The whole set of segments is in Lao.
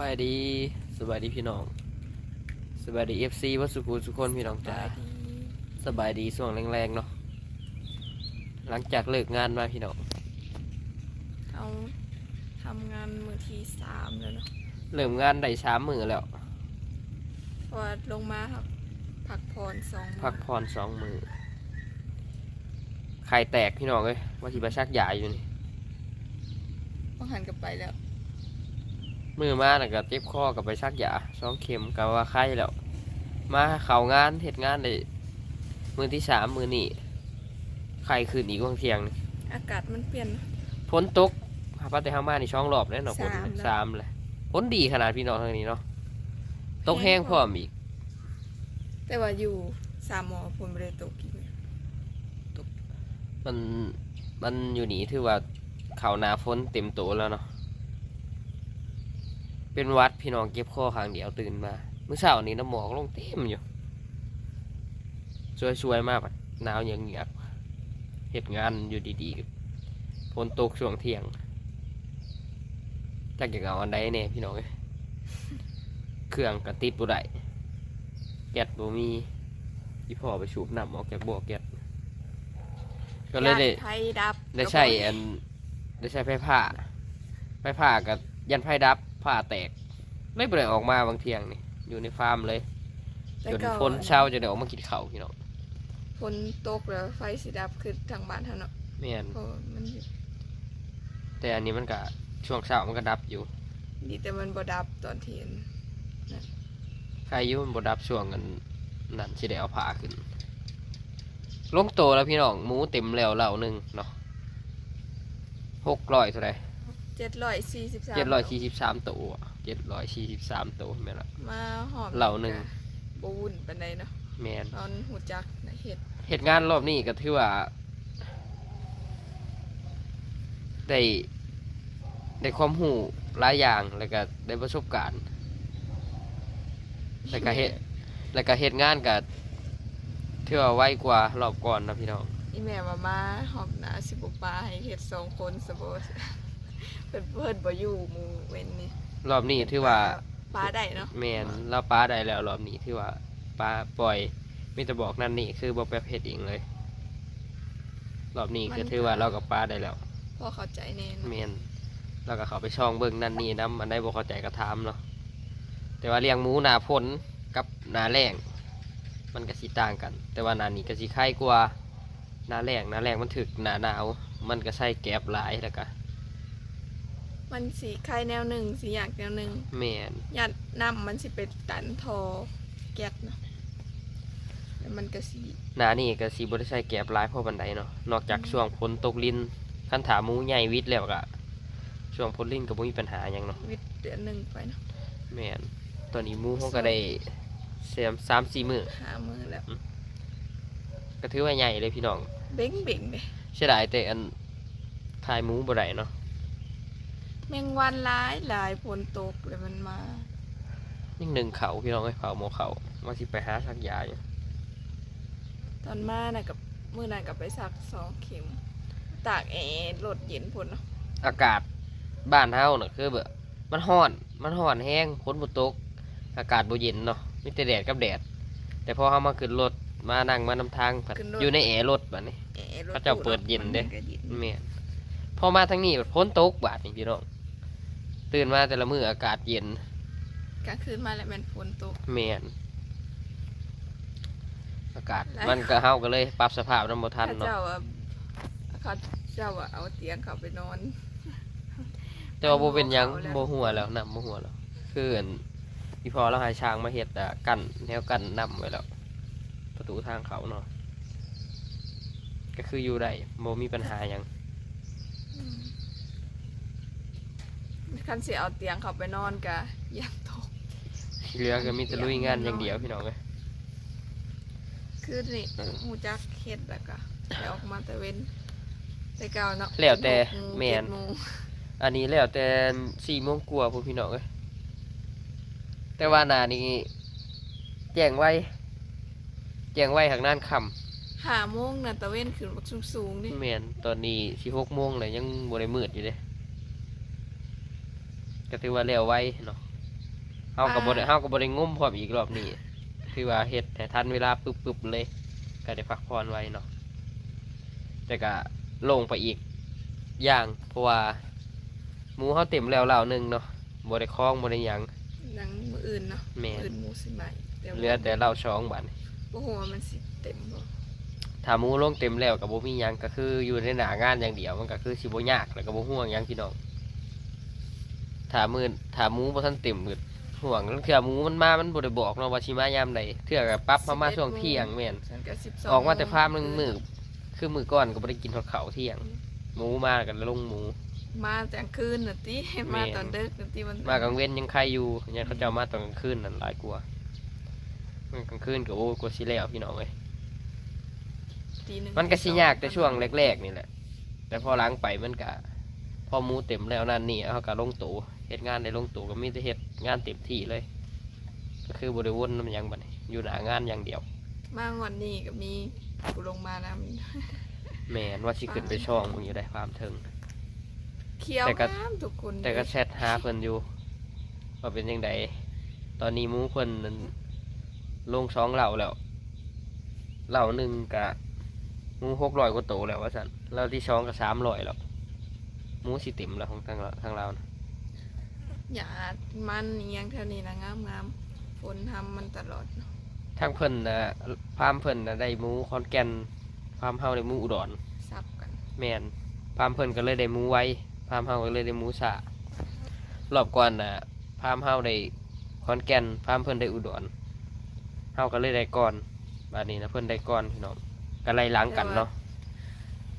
ສະບາຍດີ ສະບາຍດີພີ່ນ້ອງ ສະບາຍດີ ເອັຟຊີ ເບິດສູ່ຜູ້ສູ່ຄົນ ພີ່ນ້ອງ ສະ ຈ້າ ສະບາຍດີຊ່ວງແລງໆເນາະ ຫຼັງຈາກເລີກງານມາພີ່ນ້ອງ ເຮົາທຳງານມື້ທີສາມແລ້ວເນາະ ເລີ່ມງານໄດ້ສາມມື້ແລ້ວ ເພາະວ່າລົງມາພັກຜ່ອນສອງມື້ ພັກຜ່ອນສອງມື້ ໄຂ້ແຕກພີ່ນ້ອງເອີຍ ວ່າຊິໄປສັກຢາຢູ່ນີ້ ວ່າຫັ້ນກໍໄປແລ້ວ ມື້ມານັ້ນກໍເຈັບຄໍກໍໄປສັກຢາສອງເຂັມ ກໍວ່າໄຄແລ້ວ ມາເຂົ້າງານເຮັດງານໄດ້ມື້ທີສາມມື້ນີ້ ໄຂ້ຂຶ້ນອີກຫວ່າງທ່ຽງນີ້ ອາກາດມັນປ່ຽນ ຝົນຕົກ ຫາປາແຕ່ເຮົາມານີ້ສອງລອບແລ້ວເນາະ ຝົນ ສາມແລ້ວ ສາມແລ້ວ ຝົນດີຂະໜາດພີ່ນ້ອງທາງນີ້ເນາະ ຕົກແຮງ ແຮງພ້ອມ ພ້ອມອີກ ແຕ່ວ່າຢູ່ສາມໝໍ້ ຝົນບໍ່ໄດ້ຕົກອີກ ມັນ ມັນຢູ່ນີ້ຖືວ່າເຂົ້າໜ້າຝົນເຕັມໂຕແລ້ວເນາະ ເປັນຫວັດພີ່ນ້ອງ ເຈັບຄໍຂ້າງດຽວ ຕື່ນມາ ມື້ເຊົ້ານີ້ນ້ຳໝອກລົງເຕັມຢູ່ ສວຍໆມາບັດໜາວເຫຍື້ອກໆ ເຮັດງານຢູ່ດີໆ ຝົນຕົກຊ່ວງທ່ຽງ ຈັກຢາກເອົາອັນໃດແດ່ພີ່ນ້ອງເອີຍ ເຄື່ອງກໍຕິດບໍ່ໄດ້ ແກັດບໍ່ມີ ອີພໍ່ໄປສູບນ້ຳອອກຈາກບໍ່ແກັດ ກໍເລີຍໄດ້ ຢ້ານໄຟດັບ ໄດ້ໃຊ້ອັນ ໄດ້ໃຊ້ໄຟຟ້າ ໄຟຟ້າກໍຢ້ານໄຟດັບ ຟ້າແຕກ ເລີຍບໍ່ໄດ້ອອກມາຫວ່າງທ່ຽງນີ້ ຢູ່ໃນຟາມເລີຍ ຈົນຝົນເຊົາຈຶ່ງໄດ້ອອກມາກິນເຂົ້າພີ່ນ້ອງ ຝົນຕົກແລ້ວໄຟຊິດັບຄືທາງບ້ານເຮົາເນາະ ແມ່ນ ເພາະວ່າມັນ ແຕ່ອັນນີ້ມັນກະ ຊ່ວງເຊົ້າມັນກະດັບຢູ່ ດີແຕ່ມັນບໍ່ດັບຕອນທີ່ອັນນັ້ນ ໄຄຢູ່ມັນບໍ່ດັບຊ່ວງອັນນັ້ນ ຊິໄດ້ເອົາຜ້າຂຶ້ນ ລົງໂຕແລ້ວພີ່ນ້ອງ ໝູເຕັມແລ້ວເລົ້າໜຶ່ງເນາະ ຫົກຮ້ອຍເທົ່າໃດ ເຈັດຮ້ອຍສີ່ສິບສາມ ເຈັດຮ້ອຍສີ່ສິບສາມໂຕ ເຈັດຮ້ອຍສີ່ສິບສາມໂຕແມ່ນລະ ມາຮອບເລົ້າໜຶ່ງ ກະບໍ່ວຸ້ນປານໃດເນາະ ແມ່ນ ຕອນຮູ້ຈັກນະ ເຮັດ ເຮັດງານລອບນີ້ກໍຖືວ່າ ໄດ້ ໄດ້ຄວາມຮູ້ຫຼາຍຢ່າງ ແລ້ວກໍໄດ້ປະສົບການ ແລ້ວກໍເຮັດ ແລ້ວກໍເຮັດງານກໍຖືວ່າໄວກວ່າຮອບກ່ອນເນາະພີ່ນ້ອງ ອີ່ແມ່ວ່າມາຮອບໜ້າຊິບໍ່ປາໃຫ້ເຮັດສອງຄົນຊະບໍ ເພິ່ນ ເພິ່ນບໍ່ຢູ່ມື້ເວັນນີ້ ລອບນີ້ຖືວ່າ ປາໄດ້ເນາະ ແມ່ນ ລາວປາໄດ້ແລ້ວ ລອບນີ້ຖືວ່າປາປ່ອຍ ມີແຕ່ບອກນັ້ນນີ້ ຄືບໍ່ໄປເຮັດເອງເລີຍ ລອບນີ້ຄືຖືວ່າລາວກໍປາໄດ້ແລ້ວ ພໍເຂົ້າໃຈແນ່ເນາະ ແມ່ນ ລາວກໍເຂົ້າໄປສ່ອງເບິ່ງນັ້ນນີ້ນຳ ອັນໃດບໍ່ເຂົ້າໃຈກໍຖາມເນາະ ແຕ່ວ່າລ້ຽງໝູໜ້າຝົນກັບໜ້າແລ້ງ ມັນກໍຊິຕ່າງກັນ ແຕ່ວ່າໜ້ານີ້ກໍຊິໄຄກວ່າ ໜ້າແລ້ງ ໜ້າແລ້ງມັນຖືກໜ້າໜາວ ມັນກໍໃຊ້ແກັບຫຼາຍ ແລ້ວກໍ ມັນຊິໄຄແນວໜຶ່ງ ຊິຍາກແນວໜຶ່ງ ແມ່ນ ຢ້ານນ້ຳມັນຊິໄປຕັນທໍ່ແກັດເນາະ ແລ້ວມັນກໍຊິ ໜ້ານີ້ກໍຊິບໍ່ໄດ້ໃຊ້ແກັບຫຼາຍພໍປານໃດເນາະ ນອກຈາກ ອືມ ຊ່ວງຝົນຕົກລິນ ຄັນຖ້າໝູໃຫຍ່ຫວິດແລ້ວກໍ ຊ່ວງຝົນລິນກໍບໍ່ມີບັນຫາຫຍັງເນາະ ຫວິດເດືອນໜຶ່ງໄປເນາະ ແມ່ນ ຕອນນີ້ໝູເຮົາກໍໄດ້ ສອງ ສາມ ສາມສີ່ມື້ ຫ້າມື້ແລ້ວ ອືມ ກໍຖືວ່າໃຫຍ່ເດ້ພີ່ນ້ອງ ເບັງໆເດ້ ເສຍດາຍແຕ່ອັນ ຖ່າຍໝູບໍ່ໄດ້ເນາະ ແມງວັນຫຼາຍໆ ຝົນຕົກແລ້ວມັນມາ ຍັງໜຶ້ງເຂົ້າພີ່ນ້ອງເອີຍ ເຜົາໝໍ້ເຂົ້າ ວ່າຊິໄປຫາສັກຢາຢູ່ ຕອນມານະ ກັບມື້ນັ້ນກໍໄປສັກສອງເຂັມ ຕາກແອລົດເຢັນພຸ້ນເນາະ ອາກາດບ້ານເຮົານະ ຄືແບບ ມັນຮ້ອນ ມັນຮ້ອນແຮງ ຝົນບໍ່ຕົກ ອາກາດບໍ່ເຢັນເນາະ ມີແຕ່ແດດກັບແດດ ແຕ່ພໍເຮົາມາຂຶ້ນລົດ ມານັ່ງມານຳທາງ ພັດ ຂຶ້ນລົດ ຢູ່ໃນແອລົດບາດນີ້ ແອລົດ ເຂົາເຈົ້າເປີດເຢັນເດ້ ມັນກໍເຢັນ ແມ່ນ ພໍມາທາງນີ້ ຝົນຕົກບາດນີ້ພີ່ນ້ອງ ຕື່ນມາແຕ່ລະມື້ອາກາດເຢັນ ກາງຄືນມາແລ້ວແມ່ນຝົນຕົກ ແມ່ນ ອາກາດ ແລ້ວ ມັນກໍ ເຮົາກໍເລີຍປັບສະພາບນຳບໍ່ທັນເນາະ ເຂົາເຈົ້າວ່າ ເຂົາເຈົ້າວ່າເອົາຕຽງເຂົ້າໄປນອນ ແຕ່ວ່າບໍ່ເປັນຫຍັງ ບໍ່ຮົ່ວແລ້ວ ນ້ຳບໍ່ຮົ່ວແລ້ວ ຄືອັນ ອີ່ພໍ່ລາວໃຫ້ຊ່າງມາເຮັດ ອ່າ ກັ້ນ ແນວກັ້ນນ້ຳໄວ້ແລ້ວ ປະຕູທາງເຂົ້າເນາະ ກໍຄືຢູ່ໄດ້ ບໍ່ມີບັນຫາຫຍັງ ອືມ ຄັນຊິເອົາຕຽງເຂົ້າໄປນອນກະຢ້ານຕົກ ທີ່ເຫຼືອກໍມີແຕ່ລຸຍງານຢ່າງດຽວ ພີ່ນ້ອງເອີຍ ຄືນີ້ ເອີ ຮູ້ຈັກເຮັດແລ້ວກໍໄດ້ອອກມາແຕ່ເວັນ ແຕ່ເກົ່າເນາະ ແລ້ວແຕ່ ຫົກໂມງ ແມ່ນ ເຈັດໂມງ ອັນນີ້ແລ້ວແຕ່ສີ່ໂມງກວ່າພຸ້ນ ພີ່ນ້ອງເອີຍ ແຕ່ວ່າໜ້ານີ້ແຈ້ງໄວ ແຈ້ງໄວຫາກນານຄ່ຳ ຫ້າໂມງນະ ຕາເວັນຂຶ້ນບັກສູງໆເດ້ ແມ່ນ ຕອນນີ້ຊິຫົກໂມງແລ້ວ ຍັງບໍ່ໄດ້ມືດຢູ່ເດ້ ກໍຖືວ່າແລ້ວໄວເນາະ ເຮົາກໍບໍ່ໄດ້ ປາ ເຮົາກໍບໍ່ໄດ້ງົມພ້ອມອີກ ລອບນີ້ ຖືວ່າເຮັດໃຫ້ທັນເວລາປຶບໆເລີຍ ກໍໄດ້ພັກຜ່ອນໄວເນາະ. ແຕ່ກໍໂລ່ງໄປອີກຢ່າງ ເພາະວ່າໝູເຮົາເຕັມແລ້ວເລົ້າໜຶ່ງເນາະ ບໍ່ໄດ້ຄອງ ບໍ່ໄດ້ຫຍັງ. ຍັງມື້ອື່ນເນາະ. ແມ່ນ ມື້ອື່ນໝູຊິໃໝ່ ແຕ່ວ່າ ເຫຼືອແຕ່ເລົ້າສອງບາດນີ້ ບໍ່ຮູ້ວ່າມັນຊິເຕັມບໍ່. ຖ້າໝູລົງເຕັມແລ້ວກໍບໍ່ມີຫຍັງ ກໍຄືຢູ່ໃນໜ້າງານຢ່າງດຽວ ມັນກໍຄືຊິບໍ່ຍາກ ແລ້ວກໍບໍ່ຫ່ວງຫຍັງພີ່ນ້ອງ. ຖ້າມື້ ຖ້າໝູບໍ່ທັນເຕັມ ກໍຫ່ວງ. ລາງເທື່ອໝູມັນມາ ມັນບໍ່ໄດ້ບອກເນາະວ່າຊິມາຍາມໃດ ເທື່ອກໍປັບເຮົາມາຊ່ວງທ່ຽງ. ແມ່ນ ອອກມາແຕ່ຟາມໜຶ່ງມື້ ຄືມື້ກ່ອນກໍບໍ່ໄດ້ກິນຮອດເຂົ້າທ່ຽງ ອືມ ໝູມາກໍລົງໝູ. ມາກາງຄືນນະຕິ ມາຕອນເດິກນະຕິ ມັນ ມາກາງເວັນຍັງໄຄຢູ່ ຢ້ານເຂົາເຈົ້າມາຕອນກາງຄືນນັ້ນຫຼາຍກວ່າ. ອືມ ກາງຄືນກໍ ໂອ້ ກວ່າຊິແລ້ວພີ່ນ້ອງເອີຍ. ຕີໜຶ່ງ ມັນກໍຊິຍາກແຕ່ຊ່ວງແລກໆນີ້ແຫຼະ ແຕ່ພໍຫຼັງໄປມັນກໍ ພໍໝູເຕັມແລ້ວນັ້ນນີ້ ເຮົາກໍລົງໂຕ ເຮັດງານໄດ້ລົງໂຕ ກໍມີແຕ່ເຮັດງານເຕັມທີ່ເລີຍ ກໍຄືບໍ່ໄດ້ວົນນຳຫຍັງບັດນີ້ ຢູ່ໜ້າງານຢ່າງດຽວ. ມາງວດນີ້ກໍມີຜູ້ລົງມານຳ. ແມ່ນ ວ່າຊິຂຶ້ນໄປຊ່ອງເບິ່ງຢູ່ໃດ ຟາມເທິງ. ຂຽວ ແຕ່ກໍ ງາມທຸກຄົນ ແຕ່ກໍແຊັດຫາເພິ່ນຢູ່ ວ່າເປັນຈັ່ງໃດ. ຕອນນີ້ໝູເພິ່ນນັ້ນລົງສອງເລົ້າແລ້ວ ເລົ້າໜຶ່ງກະໝູຫົກຮ້ອຍກວ່າໂຕແລ້ວວ່າຊັ້ນ ເລົ້າທີສອງກະສາມຮ້ອຍແລ້ວ. ໝູຊິເຕັມແລ້ວຂອງທາງລາວ ທາງລາວນະ. ຫຍ້າມັນອີ່ຫຍັງແຖວນີ້ນະງາມໆ ຝົນຮຳມັນຕະຫຼອດເນາະ. ທາງເພິ່ນນະ ຟາມເພິ່ນນະໄດ້ໝູຂອນແກ່ນ ຟາມເຮົາໄດ້ໝູອຸດອນ ສັບກັນ. ແມ່ນ ຟາມເພິ່ນກໍເລີຍໄດ້ໝູໄວ ຟາມເຮົາກໍເລີຍໄດ້ໝູຊ້າ. ຮອບກ່ອນນະ ຟາມເຮົາໄດ້ຂອນແກ່ນ ຟາມເພິ່ນໄດ້ອຸດອນ ເຮົາກໍເລີຍໄດ້ກ່ອນ. ບາດນີ້ນະ ເພິ່ນໄດ້ກ່ອນພີ່ນ້ອງ ກໍໄລ່ຫຼັງກັນເນາະ.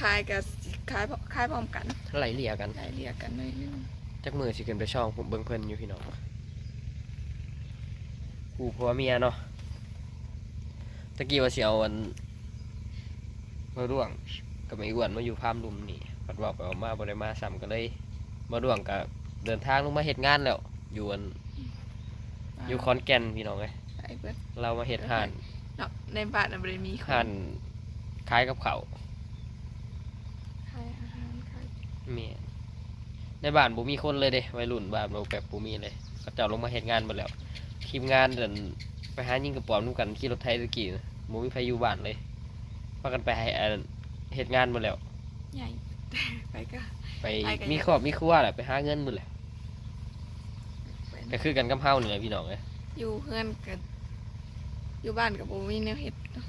ຂາຍກໍຂາຍ ຂາຍພ້ອມກັນ ໄລ່ເລ່ຍກັນ ໄລ່ເລ່ຍກັນໜ້ອຍໜຶ່ງ. ຈັກມື້ຊິຂຶ້ນໄປຊ່ອງເບິ່ງເພິ່ນຢູ່ພີ່ນ້ອງ ຄູ່ຜົວເມຍເນາະ. ຕະກີ້ວ່າຊິເອົາອັນ ບ່າວດວງກັບໄອ້ອ້ວນມາຢູ່ຟາມລຸ່ມນີ້ ພັດເວົ້າໄປເວົ້າມາບໍ່ໄດ້ມາຊ້ຳ ກໍເລີຍ ບ່າວດວງກໍເດີນທາງລົງມາເຮັດງານແລ້ວ ຢູ່ອັນ ອ່າ ຢູ່ຂອນແກ່ນພີ່ນ້ອງເອີຍ. ໄປເບິດ ລາວມາເຮັດຮ້ານເນາະ ໃນບ້ານນະບໍ່ໄດ້ມີຄົນ ຮ້ານຂາຍກັບເຂົ້າ ຂາຍອາຫານຂາຍ. ແມ່ນ ໃນບ້ານບໍ່ມີຄົນເລີຍເດ້ ໄວລຸ້ນບ້ານບໍ່ ແບບບໍ່ມີເລີຍ ເຂົາເຈົ້າລົງມາເຮັດງານເບິດແລ້ວ. ທີມງານນັ້ນໄປຫາຍິງກະປອມນຳກັນ ຂີ່ລົດໄຖຕະກີ້ ບໍ່ມີໃຜຢູ່ບ້ານເລີຍ ພາກັນໄປໃຫ້ ອັນ ເຮັດງານເບິດແລ້ວ. ໃຫຍ່ ໄປກະ ໄປ ໄປກະ ມີຄອບມີຄົວແຫຼະ ໄປຫາເງິນເບິດແຫຼະ. ໄປ ກໍຄືກັນກັບເຮົານີ້ແຫຼະພີ່ນ້ອງເອີຍ ຢູ່ເຮືອນກໍ ຢູ່ບ້ານກໍບໍ່ມີແນວເຮັດເນາະ.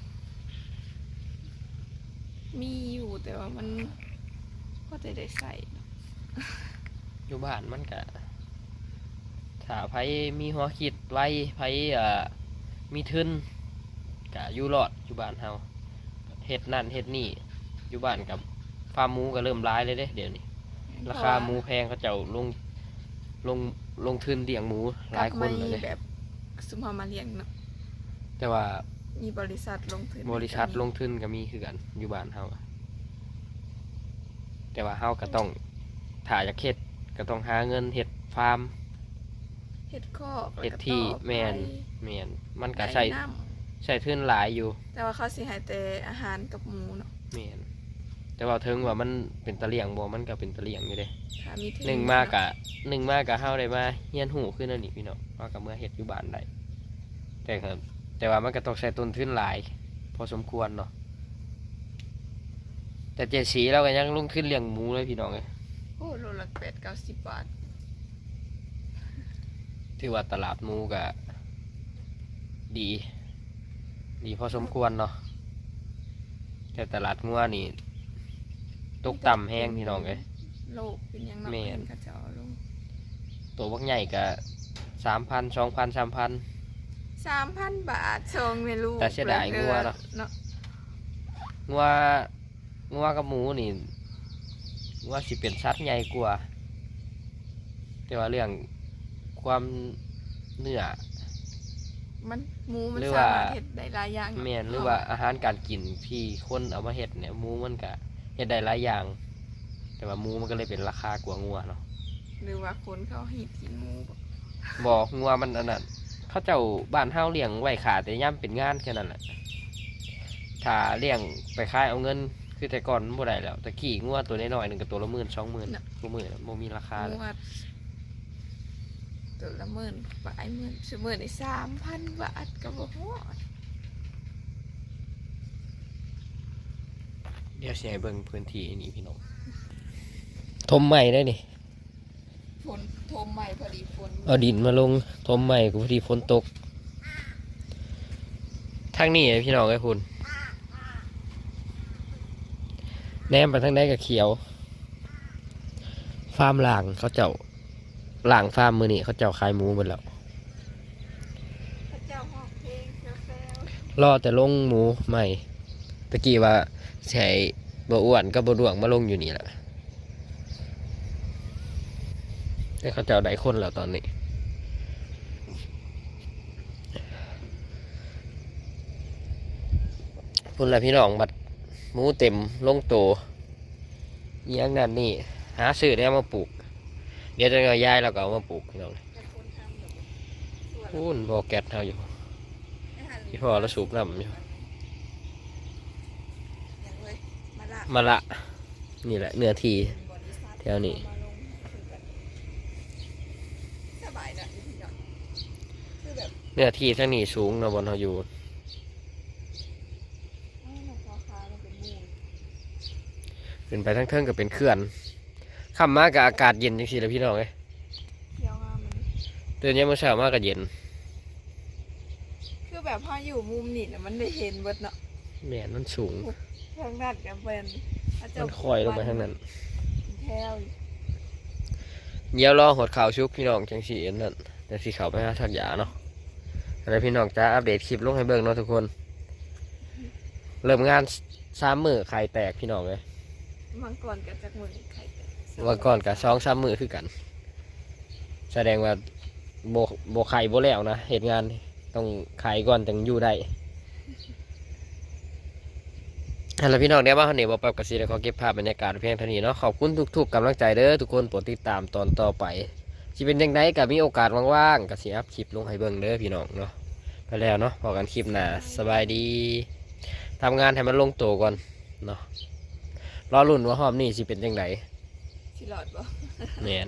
ມີຢູ່ ແຕ່ວ່າມັນພໍແຕ່ໄດ້ໃຊ້ເນາະ. ຢູ່ບ້ານມັນກະ ຖ້າໃຜມີຫົວຄິດໄວ ໃຜ ເອີ ມີທຶນ ກະຢູ່ລອດຢູ່ບ້ານເຮົາ ເຮັດນັ້ນເຮັດນີ້. ຢູ່ບ້ານກັບຟາມໝູກໍເລີ່ມຫຼາຍແລ້ວເດ້ ດຽວນີ້ ແມ່ນ ລາຄາໝູແພງ ເຂົາເຈົ້າລົງ ລົງ ລົງທຶນລ້ຽງໝູຫຼາຍຄົນແລ້ວເດ້ ແບບຊຸມເຮົາມາລ້ຽງເນາະ. ແຕ່ວ່າມີບໍລິສັດລົງທຶນ ບໍລິສັດລົງທຶນກໍມີຄືກັນຢູ່ບ້ານເຮົາ. ແຕ່ວ່າເຮົາກໍຕ້ອງ ຖ້າຢາກເຮັດກໍຕ້ອງຫາເງິນເຮັດຟາມ ເຮັດຄອກ ເຮັດທີ່ ແມ່ນ ແມ່ນ ມັນກໍໃຊ້ ໃຊ້ທຶນຫຼາຍຢູ່ ແຕ່ວ່າເຂົາຊິໃຫ້ແຕ່ອາຫານກັບໝູເນາະ. ແມ່ນ ແຕ່ວ່າເຖິງວ່າມັນເປັນຕາລ້ຽງບໍ່ ມັນກໍເປັນຕາລ້ຽງຢູ່ເດ້. ໜຶ່ງມາກະ ໜຶ່ງມາກະເຮົາໄດ້ມາຮຽນຮູ້ຄືແນວນີ້ພີ່ນ້ອງ ເຮົາກໍເມືອເຮັດຢູ່ບ້ານໄດ້ ແຕ່ ແຕ່ວ່າມັນກໍຕ້ອງໃຊ້ຕົ້ນທຶນຫຼາຍພໍສົມຄວນເນາະ. ແຕ່ເຈສີລາວກໍຍັງລົງທຶນລ້ຽງໝູເລີຍພີ່ນ້ອງເອີຍ. ໂອ້ ໂລລະແປດເກົ້າສິບບາດ. ຖືວ່າຕະຫຼາດໝູກະດີ ດີພໍສົມຄວນເນາະ ແຕ່ຕະຫຼາດງົວນີ້ຕົກຕ່ຳແຮງພີ່ນ້ອງເອີຍ. ໂລກເປັນຫຍັງເນາະ ແມ່ນ ເຂົາເຈົ້າເອົາລົງ ໂຕບັກໃຫຍ່ກະສາມພັນ ສອງພັນ ສາມພັນ ສາມພັນບາດ ສອງແມ່ລູກ. ແຕ່ເສຍດາຍງົວເນາະ ເນາະ ງົວ ງົວກັບໝູນີ້ ງົວຊິເປັນສັດໃຫຍ່ກວ່າ ແຕ່ວ່າເລື່ອງຄວາມເນື້ອ ມັນ ໝູມັນ ຫຼືວ່າ ສາມາດເຮັດໄດ້ຫຼາຍຢ່າງເນາະ. ແມ່ນ ຫຼືວ່າອາຫານການກິນທີ່ຄົນເອົາມາເຮັດນີ້ ໝູມັນກະເຮັດໄດ້ຫຼາຍຢ່າງ ແຕ່ວ່າໝູມັນກໍເລີຍເປັນລາຄາກວ່າງົວເນາະ. ຫຼືວ່າຄົນເຂົາຮີດກິນໝູບໍ? ບໍ່ ງົວມັນອັນນັ້ນ ເຂົາເຈົ້າ ບ້ານເຮົາລ້ຽງໄວ້ຂ້າແຕ່ຍາມເປັນງານແຄ່ນັ້ນແຫຼະ. ຖ້າລ້ຽງໄປຂາຍເອົາເງິນ ຄືແຕ່ກ່ອນມັນບໍ່ໄດ້ແລ້ວ. ແຕ່ກີ້ງົວໂຕນ້ອຍໆໜຶ່ງກໍໂຕລະໝື່ນ ສອງໝື່ນ ເນາະ ຄູ່ມື້ນະບໍ່ມີລາຄາແລ້ວ. ຕົວລະໝື່ນປາຍ ໝື່ນ ຊຸມື້ນີ້ສາມພັນບາດກໍບໍ່ຮອດ. ດຽວຊິໃຫ້ເບິ່ງພື້ນທີ່ນີ້ພີ່ນ້ອງ ຖົມໃໝ່ໄດ໋ນີ້. ຝົນຖົມໃໝ່ພໍດີຝົນ ເອົາດິນມາລົງ ຖົມໃໝ່ກໍພໍດີຝົນຕົກ. ທາງນີ້ພີ່ນ້ອງເອີຍ ພຸ້ນ ແນມໄປທາງໃດກໍຂຽວ. ຟາມລ້າງ ເຂົາເຈົ້າລ້າງຟາມ ມື້ນີ້ເຂົາເຈົ້າຂາຍໝູເບິດແລ້ວ. ເຂົາເຈົ້າຮ້ອງເພງແຊວໆ ລໍແຕ່ລົງໝູໃໝ່. ຕະກີ້ວ່າຊິໃຫ້ບໍ່ອ້ວນກັບບໍ່ດ້ວງມາລົງຢູ່ນີ້ລະ ແຕ່ເຂົາເຈົ້າໄດ້ຄົນແລ້ວຕອນນີ້. ພຸ້ນລະພີ່ນ້ອງ ບັດໝູເຕັມລົງໂຕ ອີ່ຫຍັງນັ້ນນີ້ ຫາຊື້ແນວມາປູກ. ດຽວຈັກໜ່ອຍຍາຍລາວກໍເອົາມາປູກພີ່ນ້ອງ. ພຸ້ນບໍ່ແກັດເຮົາຢູ່ ອີ່ພໍ່ລາວສູບນ້ຳຢູ່. ມາລະ ນີ້ແຫຼະເນື້ອທີ່ແຖວນີ້ ເນື້ອທີ່ທາງນີ້ສູງເນາະ ບ່ອນເຮົາຢູ່. ຂຶ້ນໄປທາງເທິງກໍເປັນເຂື່ອນ. ຄ່ຳມາກໍອາກາດເຢັນຈັ່ງຊີ້ແຫຼະພີ່ນ້ອງເອີຍ. ຕື່ນຍາມມື້ເຊົ້າມາກໍເຢັນ. ຄືແບບເຮົາຢູ່ມຸມນີ້ລະມັນໄດ້ເຫັນເບິດເນາະ. ແມ່ນ ມັນສູງ. ທາງນັ້ນກໍແມ່ນ ມັນຄ່ອຍລົງໄປທາງນັ້ນ. ດຽວລໍຮອດເຂົ້າສຸກພີ່ນ້ອງ ຈັ່ງຊິອັນນັ້ນ ຈັ່ງຊິເຂົ້າໄປຫາສັກຢາເນາະ. ແລ້ວພີ່ນ້ອງຈະອັບເດດຄລິບລົງໃຫ້ເບິ່ງເນາະທຸກຄົນ. ເລີ່ມງານສາມມື້ໄຂ່ແຕກພີ່ນ້ອງເອີຍ. ບາງກ່ອນກໍຈັກມື້ໄຂ່ແຕກ ບາງກ່ອນກໍສອງສາມມື້ຄືກັນ. ສະແດງວ່າບໍ່ ບໍ່ໄຂ່ບໍ່ແລ້ວນະ ເຮັດງານຕ້ອງໄຂ່ກ່ອນຈັ່ງຢູ່ໄດ້. ຫັ້ນລະພີ່ນ້ອງ ດຽວມາຮອດນີ້ ບໍ່ປັບກໍຊິໄດ້ຂໍເກັບພາບບັນຍາກາດພຽງເທົ່ານີ້ເນາະ. ຂອບຄຸນທຸກໆກຳລັງໃຈເດີທຸກຄົນ ໂປດຕິດຕາມຕອນຕໍ່ໄປ. ຊິເປັນຈັ່ງໃດກໍມີໂອກາດວ່າງໆ ກໍຊິອັບຄລິບລົງໃຫ້ເບິ່ງເດີພີ່ນ້ອງເນາະ. ໄປແລ້ວເນາະ ພໍ້ກັນຄລິບໜ້າ ສະບາຍດີ. ທຳງານໃຫ້ມັນລົງໂຕກ່ອນເນາະ ລໍລຸ້ນວ່າຮອບນີ້ຊິເປັນຈັ່ງໃດ ຊິລອດບໍ່? ແມ່ນ.